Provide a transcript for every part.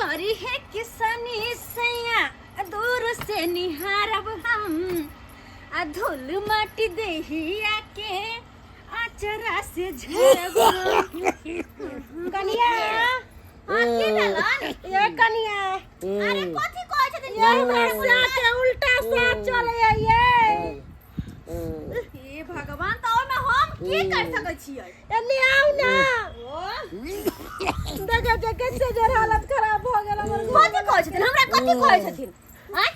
करी है किसनी सैया दूर से निहारब हम आ धूल माटी देहिया के आचरा से झरब हम। कनिया। हाँ, की भेलन? ये कनिया। अरे कथी कहै छथिन? ये हमरा साथ उल्टा साथ चले ये। हे भगवान, तऽ ओहिमे हम की कर सकै छियै? एने आउ ना। ओ देखो जे कैसे जोर हालत खराब भ गेल हमर। कथी कहै छथिन? हमरा कथी कहै छथिन? आँय,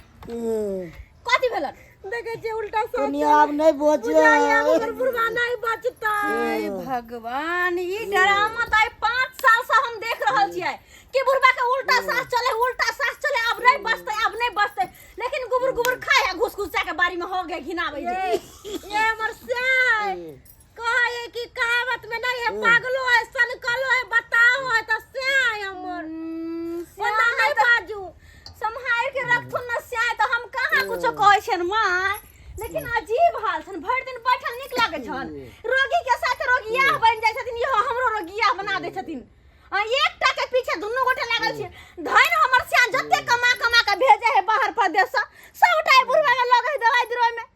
कथी भेलन? देखे छियै उल्टा साथ। कनिया आब नहीं बचे। बुझाइया हमर बुढ़वा नहीं बचतै। हे भगवान, ई ड्रामा तऽ आइ 5 साल से हम देख रहल छियै कि बुढ़बा के उल्टा सास चले, उल्टा सास चले, अब नहीं बचतै, अब नहीं बचतै, लेकिन गुबुर गुबुर खाए आ घुस घुस जाके बाड़ी में हो गए घिनाबै ये ये हमर स्याय कहे कि कहावत में नहीं है, पागलो है, सनकलो है, बताओ है तो स्याय हमर ओना नहीं बाजू। सम्हार के रखथुन न स्याय, तऽ हम कहाँ कुछो कहै छियनि माँ, लेकिन अजीब हाल छन। भरि दिन बैठल नीक लागै छन? रोगी के साथ रोगिया बनि जाइ छथिन, इहो हमरो रोगिया बना दै छथिन। आ एकटा के पीछे दुनू गोटे लागल छी। धन हमर स्याह जते कमा कमा के भेजे है बाहर परदेश से, सबटा ई बुढ़वा में लगे है दवाई दिरोय में।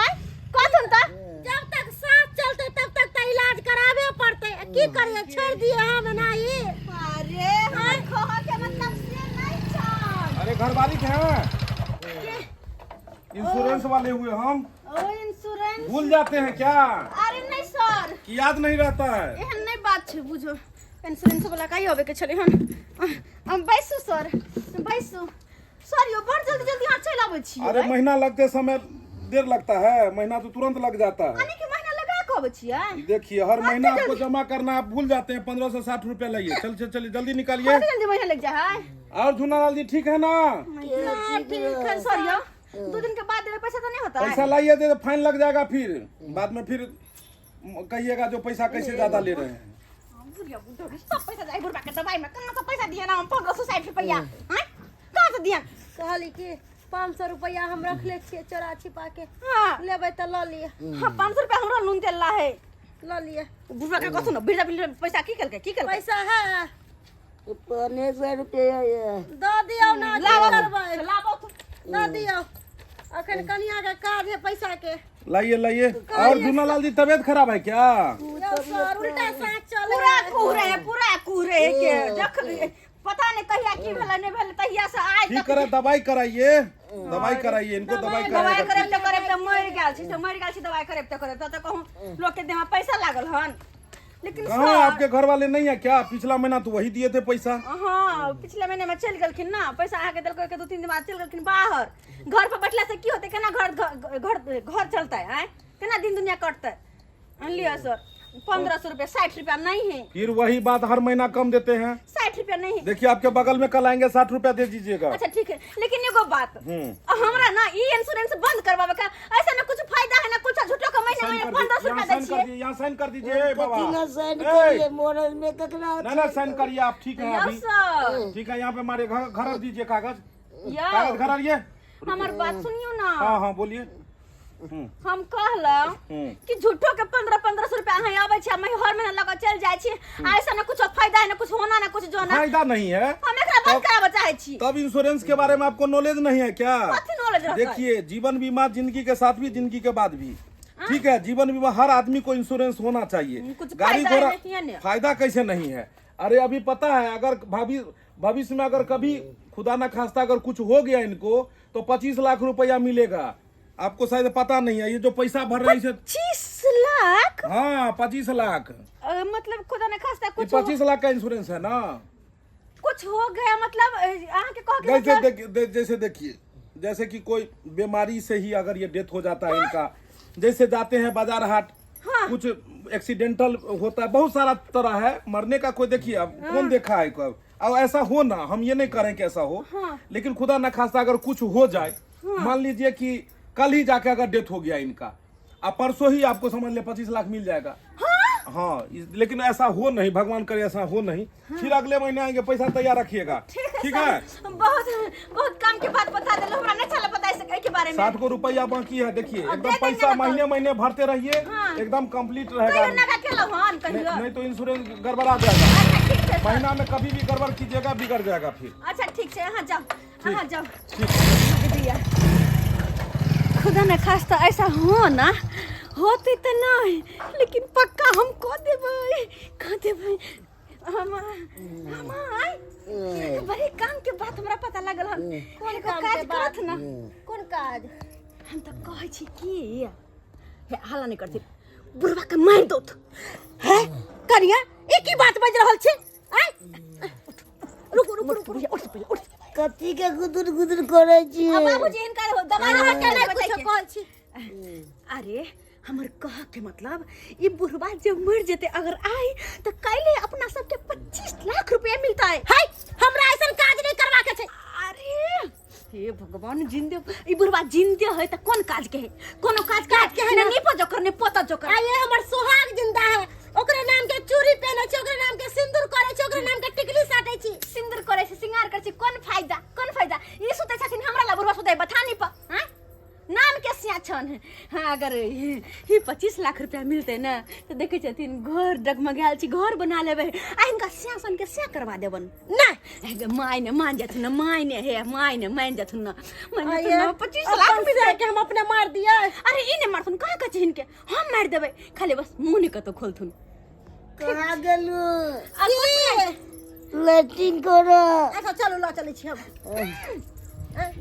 आय कहथुन तऽ। जब तक सांस चलते तब तक तो इलाज कराबे पड़ते, की करिए, छोड़ दिए हम नहीं। अरे हमर कह के मतलब से नहीं छन। अरे घरवाली के हैं, इंश्योरेंस वाले हुए हम। ओ इंश्योरेंस। भूल जाते हैं क्या? अरे नहीं सर। कि याद नहीं रहता है? एहन नहीं बात छै, बुझो इंश्योरेंस वाला काई आबे के छलै हन। हम बैसू सर, बैसू सर। यो बड़ जल्दी जल्दी अहाँ चलि आबै छियै। अरे महीना लगते समय देर लगता है, महीना तो तुरंत लग जाता है। यानी कि महीना लगा के अबै छियै? देखिए हर महीना आपको जमा करना है, आप भूल जाते हैं। 1560 रुपया लाइए, चल चल चलिए जल्दी निकालिए। बड़ जल्दी महीना लग जाए है। और झूनालाल जी ठीक है ना? हाँ, ठीक है सर। यो 2 दिन के बाद देबै पैसा तो नहीं होता है? पैसा लाइए दे, फाइन लग जाएगा फिर बाद में, फिर कहिएगा जो पैसा कैसे ज्यादा ले रहे हैं। बुढ़िया बुढ़िया के सब पैसा जाए बुढ़बा के दवाई में, कहाँ से पैसा दिए ना हम 1560 रुपया? आँय, कहाँ से दिए? कहली कि 500 रुपया हम रखले छियै चोरा छिपा के। हाँ। लेबै तऽ लऽ लिअ। हाँ, 500 रुपया हमरा नून तेल ला है। लऽ लिअ। बुढ़बा के कथु न बिरजा बिरजा पैसा की केलकै, की केलकै? पैसा है। 475 रुपया ये। दऽ दियौ ना, की लाबो करबै? लाबो तू। दऽ दियौ, अखन कनिया के काज है पैसा के। लाइए लाइए। और झूनालाल जी तबीयत खराब है क्या? यौ सर, उल्टा साँच चले। पूरा कुहरे है, पूरा कुहरे है के देख, पता नहीं कहिया की भेलै नहीं भेलै, तहिया से आइ ठीक तक। करे, दवाई कराइए, दवाई कराइए इनको, दवाई दवाई कराइए। करब तऽ करब तऽ मरि गेल छी, तऽ मरि गेल छी। दवाई करब तऽ करब तऽ कहूँ लोक के देह में पैसा लागल हन, लेकिन कहाँ सर, आपके घर वाले नहीं है क्या? पिछला महीना तो वही दिए थे पैसा। हाँ, पिछले महीने में चलि गेलखिन ना, पैसा अहाँके देलकै के 2-3 दिन बाद चलि गेलखिन बाहर। घर पर बैठला से की होतै? केना घर घर घर चलतै? आँय, केना दिन दुनिया कटतै? लिअ सर, 1500 रुपया, 60 रुपया नहीं है। फिर वही बात, हर महीना कम देते हैं। 60 रुपया नहीं है। देखिए आपके बगल में कल आएंगे, 60 रुपया दे दीजिएगा। अच्छा ठीक है, लेकिन एगो बात, हमरा ना ई इंश्योरेंस बंद करवावे का, ऐसा ना कुछ फायदा है ना कुछ, झूठो के महीना साइन महीना कर 1500 दीजिए, रुपया यहाँ दै साइन कर छियै। दीजिए, यहाँ साइन कर दीजिए। ए बाबा। कथी ना साइन ए, करिए, मोरल में ककरा? ना ना, साइन करिए आप, ठीक है यौ अभी सर। ठीक है, यहाँ पे हमारे घर घर दीजिए कागज। यौ। कागज घर आइए। हमर बात सुनियो ना। हाँ हाँ, बोलिए। हम कहलहुँ कि झूठो के 1500-1500 रुपया अहाँ आबै छै, हम हर महीना लऽ कऽ चलि जाइ छी, आ ऐसा ना कुछ फायदा है ना कुछ होना ना कुछ जोना। फायदा नहीं है। हम एकरा बंद कराबऽ चाहै छी। तब इंश्योरेंस के बारे में आपको नॉलेज नहीं है क्या? कथी नॉलेज रहतै? देखिए जीवन बीमा जिंदगी के साथ भी, जिंदगी के बाद भी, ठीक है। जीवन बीमा हर आदमी को इंश्योरेंस होना चाहिए। कुछ गाड़ी फायदा घोड़ा है नहीं है ने? फायदा कैसे नहीं है? अरे अभी पता है, अगर भाभी भविष्य में अगर कभी खुदा ना खास्ता अगर कुछ हो गया इनको तो 25 लाख रुपया मिलेगा आपको। शायद पता नहीं है, ये जो पैसा भर रहे हैं इसे। 25 लाख? हाँ, 25 लाख। मतलब खुदा ने खास्ता ये कुछ 25 लाख का इंश्योरेंस है ना। कुछ हो गया मतलब, अहाँके कह के जैसे मतलब जैसे देखिए, जैसे कि कोई बीमारी से ही अगर ये डेथ हो जाता है इनका, जैसे जाते हैं बाजार हाट। हाँ। कुछ एक्सीडेंटल होता है, बहुत सारा तरह है मरने का। कोई देखिए अब कौन देखा है कब, अब ऐसा हो ना, हम ये नहीं करें कि ऐसा हो। हाँ। लेकिन खुदा न खास्ता अगर कुछ हो जाए, मान लीजिए कि कल ही जाके अगर डेथ हो गया इनका, अब परसों ही आपको समझ ले 25 लाख मिल जाएगा। हाँ, लेकिन ऐसा हो नहीं, भगवान करे ऐसा हो नहीं। फिर अगले महीने आएंगे, पैसा तैयार रखिएगा। ठीक ठीक है है सर, बहुत बहुत काम के बात बता देलहुँ, हमरा नहीं छल पता एहि के बारे में। 60 को रुपया बाकी है, देखिए। और एकदम दे देंगे पैसा ना तो। महीने महीने भरते रहिए। हाँ। एकदम कंप्लीट कहियो रहेगा। नागा केलहुँ हन नहीं, कहियो? नहीं तो इंश्योरेंस गड़बड़ा जाएगा। अच्छा ठीक छै। छै सर। महीना में कभी भी गड़बड़ कीजिएगा बिगड़ जाएगा फिर। अच्छा ठीक छै, अहाँ जाओ, अहाँ जाओ। ठीक। दिया खुदा न खास्ता ऐसा हो ना होते तो नहीं, लेकिन पक्का हम कह देबै, कह देबै। हम आइ बड़ी काम के बात हमरा पता लागल हन। कोन एगो काम काज के बात? करत ना। कोन काज? हम तऽ कहै छी कि हे हल्ला नहि करथिन, बुढ़वा के मारि दौथ। है कनिया, ई की बात बाजि रहल छी? आय रुकू रुकू रुकू। बुढ़िया उठ पहिले, उठ। कथी के गुदुर गुदुर करै छी? आ बाबूजी हिनका दबाई अहाँ के के नहि नहि कुछो कुछो। कहै छी। अरे हमर कह के मतलब ई बुढ़वा जब मर जेते अगर आई तो कैले अपना सबके 25 लाख रुपया मिलता है। है हमरा ऐसन काज नहीं करवा के छै। अरे हे भगवान, जिंदे ई बुढ़वा जिंदे है त कोन काज के है? कोनो काज काज के है ने ना। नीपो जोकर ने पोता जोकर। आ ये हमर सोहाग जिंदा है, ओकरे नाम के चूड़ी पहने छी, ओकरे नाम के सिंदूर करे छी, ओकरे नाम के टिकली साटे छी। सिंदूर करे छी, सिंगार करे छी, कोन फायदा, कोन फायदा? ई सुते छथिन हमरा ला बुढ़वा सुते बथानी पर। हां नाम के सिया छन। हाँ अगर ही 25 लाख रुपया मिलते ना तो देखे छथिन घर डगमगायल छी, घर बना लेबै आ हिनका सिया सन के सिया करवा देबन। ना हे my ने मान जाथुन ना, my ने हे my ने मान जाथुन ना, मान जाथुन आये, ना, 25 लाख अपन मिलते सिया के हम अपने मार दिया। अरे ई ने मारथुन, कहाँ कहै छै हिनके हम मारि देबै, खाली बस मुँह नहि कतौ खोलथुन। कहाँ गेलू? आ कुछ नहि। लैट्रिन करो। अच्छा चलू लऽ चलै छी हम।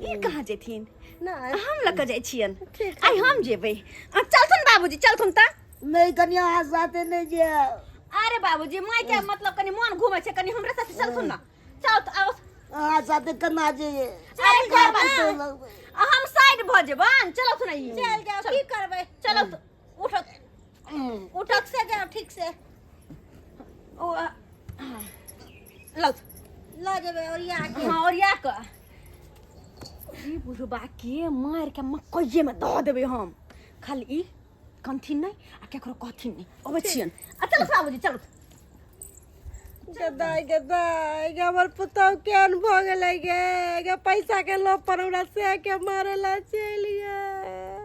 ई कहाँ जेथिन? नहि हम लऽ कऽ जाइ छियनि। ठीक। आइ हम जेबै। आ, चलथुन बाबूजी, चलथुन तऽ। नहीं कनिया, अहाँ साथे नहीं जायब। अरे बाबूजी, माय के मतलब कनी मन घूमै छै, कनी हमरे साथे चलथुन ना। चल तऽ आओ। अहाँ साथे केना जइयै? अरे घर बार तो लगबै। आ, हम साइड भऽ जेबनि, चलथुन ई। चल जाओ, की करबै? चलत, उठत उठत। ठीक से जाओ, ठीक से। ओ आ, लौथ। लऽ जेबै ओरिया के। हाँ ओरिया कऽ ई बुढ़बा के मारि के मकइये में दऽ देबै हम। खाली ई कनथिन नहि आ केकरो कहथिन नहि। अबै छियनि। आ चलू बाबूजी, चलू। गदाइ गदाइ गे, हमर पुतहु केहन भऽ गेलै गे। गे पैसा के लोभ पर हमरा से के मारे ला चलि गेल।